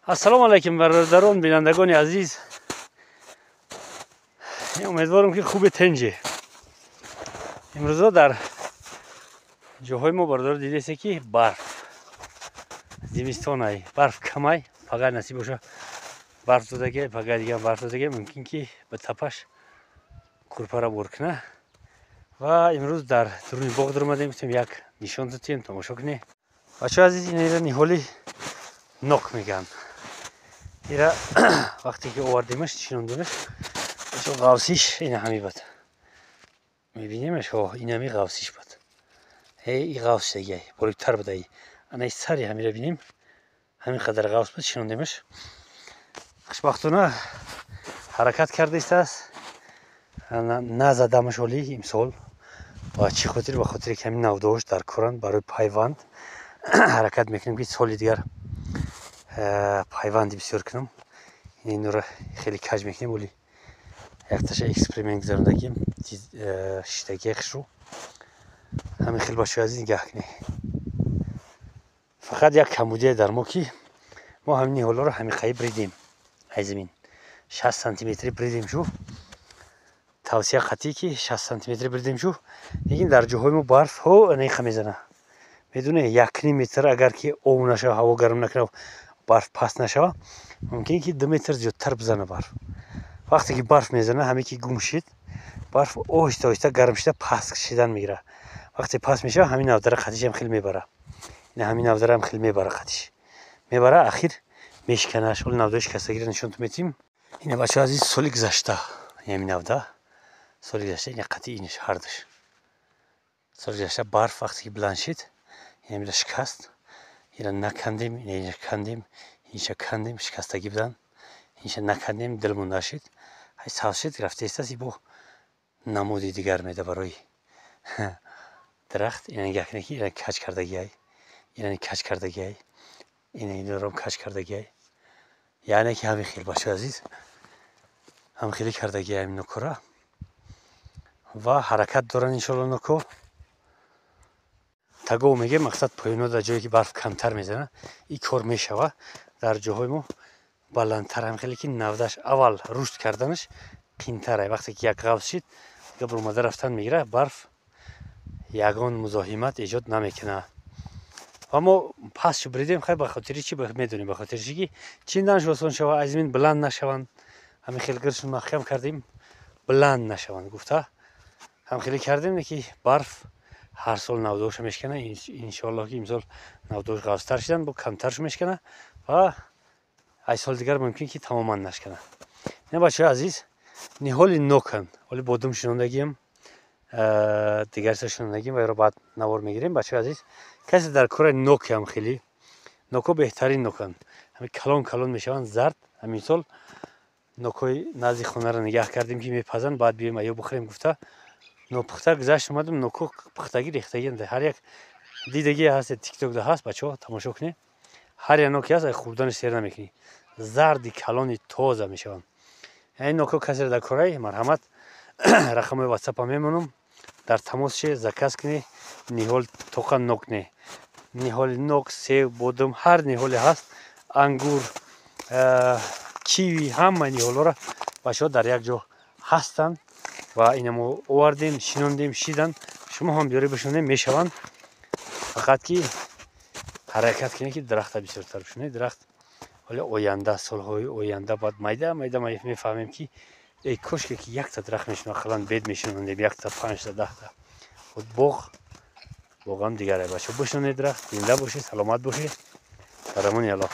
Ассалому алайкум, бародарон, бинандагони азиз. Умедворам, ки хуби, тинҷе. Имрӯзо дар ҷоҳои мо, бародар, дидесе, ки барф, зимистонай, барф камай. Фақат насиб боша, барф додаге, фақат дигар барф додаге, мумкин ки ба тапаш курпара бор куна. Ва имрӯз дар дуруни боғ даромадем, гуфтем, як нишон додем, тамошо кунем. Бачаҳо азиз, инро ниҳоли нок мегӯянд. Ира вақте ки овардемаш, шинондемаш, ғавсиш ина ҳами бад мебинемаш. Ҳо, инами ғавсиш бад, и ғавс шудагиай, борибтар будаи. Анаи сари ҳамира бинем, ҳамин қадар ғавс буд, шинондемаш. Хушбахтона, ҳаракат карда истааст. Назадамаш оли имсол. Ба чӣ хотир? Ба хотире ки ҳамин навдош дар коранд барои пайванд. Ҳаракат мекунем, ки соли дигар пайванди бисёр кунам. Инора хеле каҷ мекунем. Оли якташа эксперимент гузарондагим, шиштагия хушрӯ. Ҳамин хел, бачаҳои азиз, нигаҳ кунед. Фақат як камбудие дар мо, ки мо ҳамин ниҳолҳоро ҳамин қаи бридем, ай замин 60 сантиметри бридем. Шу тавсия қатъӣ, ки 60 сантиметри бридем шу. Лекин дар ҷоҳои мо барф ҳо аниқа мезана, медоне, 1,5 метр. Агар ки об нашава, ҳаво гарм накунад, барф паст нашава, мумкин ки 2 метр зиёдтар бизана барф. Вақте ки барф мезана, ҳаме ки гум шид, барф оҳиста оҳиста гарм шида, паст шидан мегирад. Вақте паст мешава, ҳамин навдара қатишам хел мебара. Ина ҳамин навдарам хел мебара, қатиш мебара, ахир мешиканаш. Оли навдаи шикастагиро нишонтон метиҳем. Ина, бачаҳо азиз, соли гузашта ҳамин навда, соли гузашта ина қатъи иниш ҳардуш. Соли гузашта барф вақте ки баланд шид, инамира шикаст. Ира накандем, ина кандем, инша кандем, шикастагӣ буданд. Инша накандем, дилмон нашид. Ҳай, сабз шид, рафта истааст. Бо намуди дигар меда барои дарахт. Ина нигаҳ кунед, ки ина каҷ кардагиай, ина каҷ кардагиай, ина инорам каҷ кардагиай. Яъне ки ҳамин хел, бачаҳои азиз, ҳамин хеле кардагиай ҳамин нокора. Ва ҳаракат доранд, иншоалло, ноко тагов мегем. Мақсад, поёно, дар ҷое ки барф камтар мезанад, ин кор мешава. Дар ҷоҳои мо баландтар ҳам хеле, ки навдаш аввал рушд карданаш қиинтар. Вақте ки як ғавс шид, дига баромада рафтан мегирад, барф ягон музоҳимат эҷод намекунад. Ва мо пастшу бридем. Хай, ба хотири чӣ медонем? Ба хотири чӣ ки чинданаш осон шава, аз замин баланд нашаванд. Ҳамин хел гиршон маҳкам кардем, баланд нашаванд гуфта, ҳам хеле кардем. Ки барф ҳар сол навдоша мешкана. Иншоаллоҳ, ки имсол навдош ғафзтар шидан, бо камтарш мешкана ва ай соли дигар мумкин ки тамоман нашкана. Ина, бачаҳои азиз, ниҳоли нокан. Оли бодум шинондагиам, дигарса шинондагиам ва иро баъд навор мегирем. Бачаҳои азиз, касе дар кораи нокиам, хеле ноко беҳтарин ноканд. Ҳами калон калон мешаванд, зард. Ҳамин сол нокҳои назди хонаро нигаҳ кардем, ки мепазанд, баъд биёем, аё бихӯрем гуфта. Нопухта гузашт, омадам, ноко пухтагӣ рехтагӣ. Ҳар як дидагӣ ҳаст, Тиктокда ҳаст, бачаҳо, тамошо кунед. Ҳар як ноке ҳаст, хӯрданаш сер намекунӣ, зарди калони тоза мешаванд. Ин ноко касеро дар кораи, марҳамат, рақамҳои Ватсапа мемонам, дар тамос ше, заказ кунед. Ниҳол тоқа нок не, ниҳоли нок, сев, бодум, ҳар ниҳоле ҳаст, ангур, киви, ҳама ниҳолҳоро, бачаҳо, дар як ҷо ҳастанд. Ва ина мо овардем, шинондем, шидан. Шумо ҳам биёре, бишонем, мешаванд. Фақат ки ҳаракат кунед, ки дарахта бисёртар бишонед. Дарахт ҳоли оянда, солҳои оянда баъд майда майда мефаҳмем, ки эй кошке ки якта дарахт мешинон, ақаллан бед мешинондем, якта, панҷта, 10та. Худ боғ, боғам дигаре. Бачаҳо, бишонед дарахт. Зинда бошед, саломат бошед. Дар амони Аллоҳ.